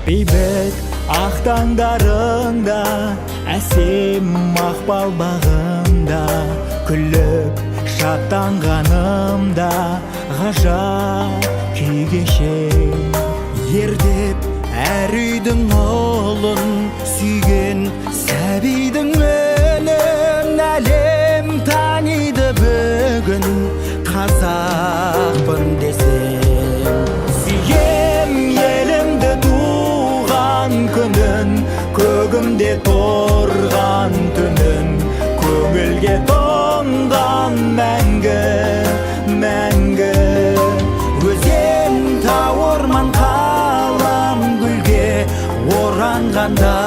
Бейбіт ақ таңдарыңда, әсем мақпал бағында, күліп шаттанғанымда ғажап күй кешем. Ердеп әр үйдің ұлын, сүйген сәбидің үнін әлем таниды бүгін, қазақпын десем. Сүйем елімді, туған күнін, көгімде тұрған түнін, көңілге тұнған мәңгі, мәңгі. Өзен, тау, орман, қалам гүлге оранғанда.